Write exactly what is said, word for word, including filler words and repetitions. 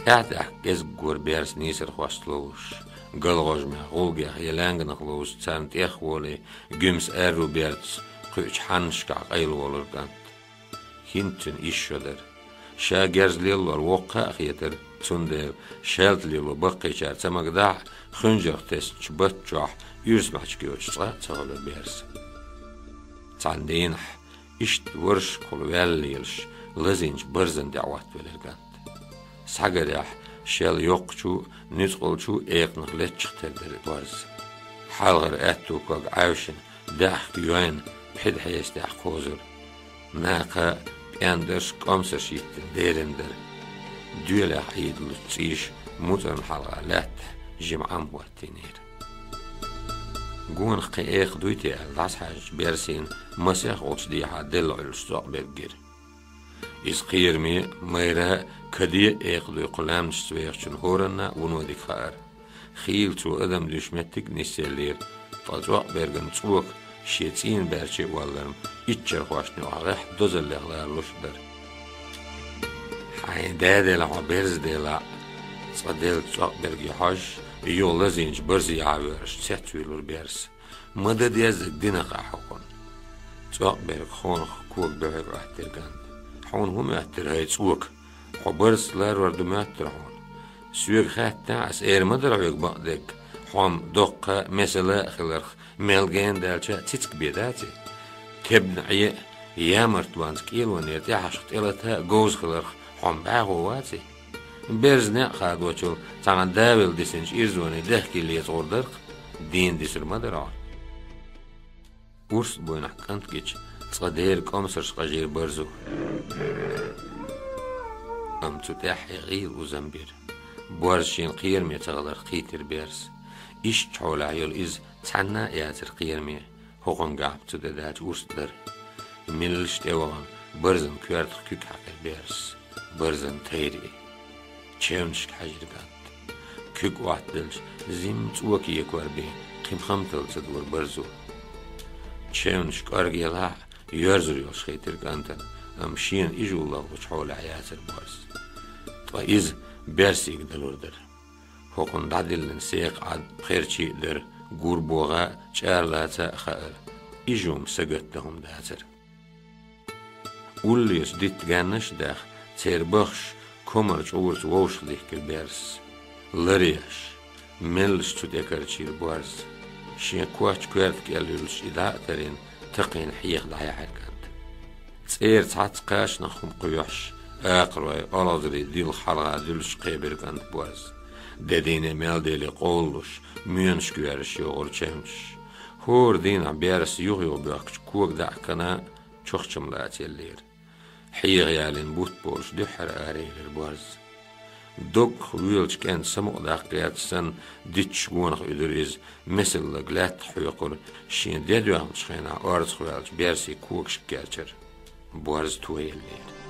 ТӀаьхьа-тӀаьхьа кӀезиг гора берс нийсархошца ловзуш, галгӀожмех, гӀулгех я лаьнганах ловзуш, царна тӀех а волий, гуьмса аьрру берца кхуьучу хьаннашкахь къайлаволура кӀант. ХӀинца цуьнан исс шо дара. Ша герз лелор воккха а хетара, цундела шаьлта лело баккхийчара ца магадахь а, хуьнжарх тесначу батта чохь уьрса мӀаьчиг йоцуш цкъа а ца хуьлура берс. Цхьана дийнахь, иштта варшашкахула ваьлла лелаш, лазийначу барзана тӀе Ӏоттавелира кӀант. Схьагарехь, шел йоккхачу а, нуьцкъалчу а экханах леттачух тера дара борз. Хьалхара аьтту ког Ӏаьвшина, даьхка йойна, пхьида хьеса тӀехь кхозура. Накха пӀендарш, кӀомсарш йиттина дерина дара. Доьлех Ӏийдалучу цӀийша муцӀарна хьалха лаьттахь жима Ӏам хӀоттийнера. Гонах кхин экха дуй те аьлла, дӀасахьаьжначу берсина масех волчу дехьа делла Ӏуьллуш цӀокъ берг гира. Иза кхераме а, майра а, каде а экха дуй кху лаьмнашца вехачунна хӀоранна а вуно дика хаьара. Хийла цо адам дуьйш меттиг а нисъеллера, ткъа цӀокъ берган цӀока шен цӀийнан баьрче а валларма, иччархошна юкъахь гӀеххьа дозаллех ларалуш а дара. Хьайн да делахь, хьо берза делахь а, цкъа деллачу цӀокъ берге хьожуш, юха лазийначу барзехьа воьрзуш цецвуьйлура берс. Ма дан деззарг дина-кх ахь хӀокхунна. ЦӀокъ берг хонах кога буьхьиг Ӏоьттира кӀанта. Хьуна хӀун моьттира, хӀай цӀока? Хьо барзца ларор ду моьттура хьуна. Соьга хаьттинехь а, ас эр ма дара хьоьга бакъдерг, хьо-м доккха а, месала а хиларх, мел гена даьлча а цициг бен дац и? Тебна Ӏен а, ямартлонца кӀелонера тӀехьашха тӀелата а говза хиларх, хьо-м бӀаьхо вац и? Берза некъ хадочул цхьана давилла дисинчу ирзонийн дехкий лецагӀур дара-кх, дийна дисар ма дара хьо. Урс а буйнахь кӀант гича, цкъа дера кӀомсарш къажийра барзо. Амма цу тӀаьххье гӀийла узам бира. Борз шена кхераме ца хиларх кхийтира берс. Иштта хьолехь йолу иза цхьанна а яцара кхераме. ХӀокхуьнга гӀап ца де даьлча урс а дара. Меллаша тӀевахана, барзан коьртах куьг хьаькхира берс. Барзан тайра и. Чевнашка хьаьжира кӀант. Куьг Ӏоттаделча, зим цӀока екор бен, кхин хамталла ца дора барзо. Чевнаш кӀорга елахь а, йоьрзур йолуш хийтира кӀантана, амма шена ижу лахлучу хьолехь яцара борз. Ткъа иза берсига далур дара. ХӀокхунна дӀадиллина секха Ӏад пхерчий а дара, гур богӀа а, чӀара лаца а хаьара. Ижу-м сагатдан хӀума дацара. Уллерчу дитта гаьннаш а даьхна, церан баххаш комар чӀураца вовшахдихкира берс. Ларъеш, меллаша цу тӀе карчийра борз. Шен коч коьрта кӀел юьллуш и дӀа а тарина, такхийна хьеха дӀаяьхьира кӀанта. ЦӀера цхьацца кхачанах хӀума кхоьхьуш, акхарой, олхазарий дилха хьалха дуьллуш кхебира кӀанта борз. Де дийне мел дели къовлалуш, моьнашка йоьрзуш йогӀура чевнаш. ХӀора дийнахь берс юха-юха боьхкучу кога даьӀахкана чохчам лацаеллера. Хьеха ялийна бутт болуш дуьххьара араелира борз. Доггах воьлучу кӀентан самукъадаккха гӀерташ санна, дитташ гонах уьдура иза, месаллаг лаьттах хьоькхура, шен де доьхначу хенахь орцах ваьллачу берсийн когашка керчара. Борз тоеллера.